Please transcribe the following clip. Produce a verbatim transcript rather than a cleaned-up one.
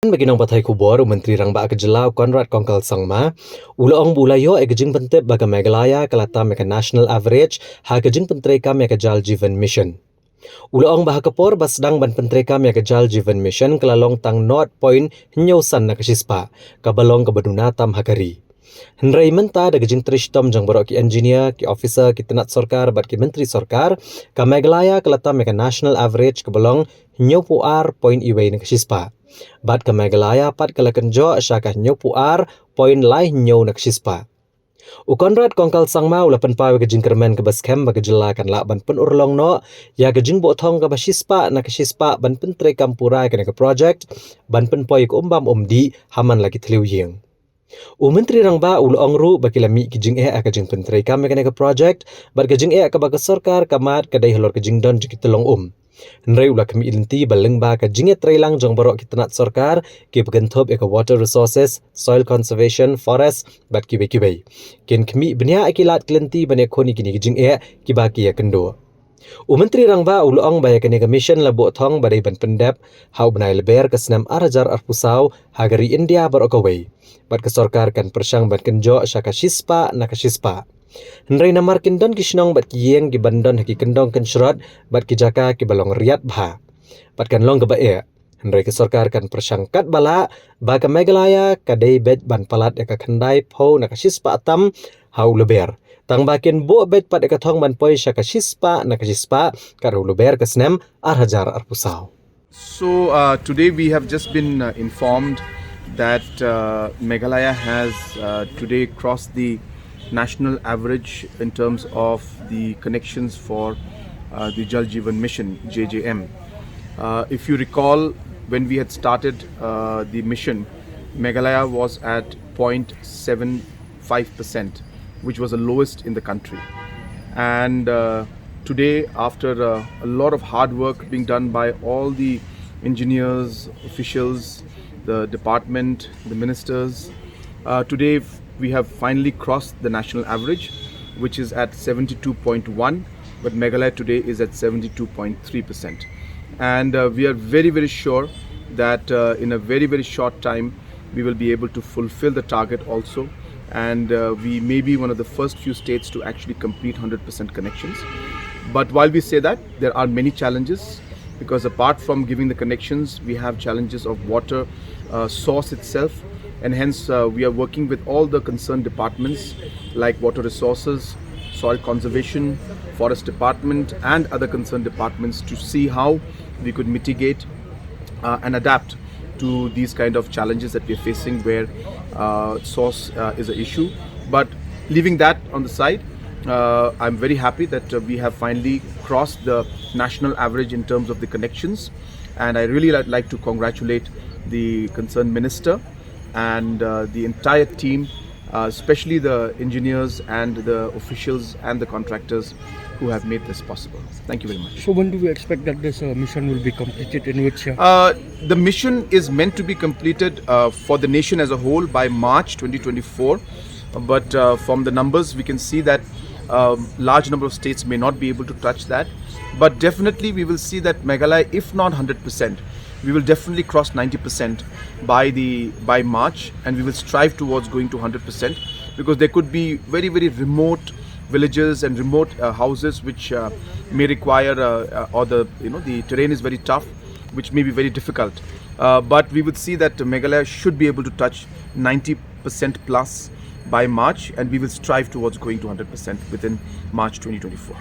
Ba ki nongpathai khubor, u Myntri Rangbah ka jylla u Conrad Kongkal Sangma u la ong ba u la ïoh ïa ka jingpyntip ba ka Meghalaya ka la tam ïa ka national average ha ka jingpyntreikam ïa ka Jal Jeevan Mission. U la ong ba ha ka por ba sdang ban pyntreikam ïa ka Jal Jeevan Mission ka la long tang nought point hynñiew san na ka shispah, kaba long kaba duna tam ha ka ri. Hynrei mynta da ka jingtrei shitom jong baroh ki engineer, ki officer, ki tnat sorkar bad ki myntri sorkar, ka Meghalaya ka la tam ïa ka national average kaba long hynñiewphew ar point wei na ka shispah. Bad ka Meghalaya pat ka la kynjoh sha ka hynñiewphew ar point lai hynñiew na ka shispah. U Conrad Kongkal Sangma u la pynpaw ïa ka jingkyrmen kaba skhem ba ka jylla kan lah ban pynurlong noh ïa ka jingbuh thong kaba shispah na ka shispah ban pyntreikam pura ïa kane ka project, ban pynpoi ïa ka um bam um dih ha man la ki thliew ïing. U Myntri Rangbah u la ong ruh ba ki la mih ki jingeh ha ka jingpyntreikam ïa kane ka project, bad ka jingeh kaba ka sorkar ka mad ka dei halor ka jingdon jong ki tyllong um. Hynrei u la khmih lynti ba lyngba ka jingïatreilang jong baroh ki tnat sorkar, kiba kynthup ïa ka water resources, soil conservation, forest bad kiwei kiwei, kin khmih bniah ïa ki lad ki lynti ban ïakhun ïa kine ki jingeh kiba ki ïakynduh. U Myntri Rangbah u la ong ba ïa kane ka mission la buh thong ba dei ban pyndep ha u bnai Lber ka snem ar hajar arphew saw ha ka ri India baroh kawei, bad ka sorkar kan pyrshang ban kynjoh sha ka shispah na ka shispah. Hynrei namar kin don ki shnong bad ki ïing kiban don ha ki kyndong kynshrot bad ki jaka kiba long riat bha, bad kan long kaba eh. Hynrei ka sorkar kan pyrshang katba lah ba ka Meghalaya ka dei beit ban palat ïa ka khyndaiphew na ka shispah tam ha u Lber, tang ba kin buh beit pat ïa ka thong ban poi sha ka shispah na ka shispah kat ha u Lber ka snem ar hajar arphew saw. So uh, today we have just been uh, informed that uh, Meghalaya has uh, today crossed the national average in terms of the connections for uh, the Jal Jeevan Mission, J J M. Uh, if you recall, when we had started uh, the mission, Meghalaya was at zero point seven five percent, which was the lowest in the country. And uh, today, after uh, a lot of hard work being done by all the engineers, officials, the department, the ministers, uh, today we have finally crossed the national average, which is at seventy-two point one, but Meghalaya today is at seventy-two point three percent. And uh, we are very, very sure that uh, in a very, very short time, we will be able to fulfill the target also. And uh, we may be one of the first few states to actually complete one hundred percent connections. But while we say that, there are many challenges, because apart from giving the connections, we have challenges of water uh, source itself. And hence, uh, we are working with all the concerned departments like water resources, soil conservation, forest department, and other concerned departments to see how we could mitigate uh, and adapt to these kind of challenges that we're facing, where uh, source uh, is an issue. But leaving that on the side, uh, I'm very happy that uh, we have finally crossed the national average in terms of the connections. And I really like, like to congratulate the concerned minister and uh, the entire team, uh, especially the engineers and the officials and the contractors who have made this possible. Thank you very much. So when do we expect that this uh, mission will be completed, in which year? Uh, the mission is meant to be completed uh, for the nation as a whole by March twenty twenty-four. But uh, from the numbers, we can see that a large number of states may not be able to touch that. But definitely, we will see that Meghalaya, if not one hundred percent, we will definitely cross ninety percent by the by March, and we will strive towards going to one hundred percent, because there could be very, very remote villages and remote uh, houses which uh, may require uh, uh, or the you know the terrain is very tough, which may be very difficult. Uh, but we would see that Meghalaya should be able to touch ninety percent plus by March, and we will strive towards going to one hundred percent within March twenty twenty-four.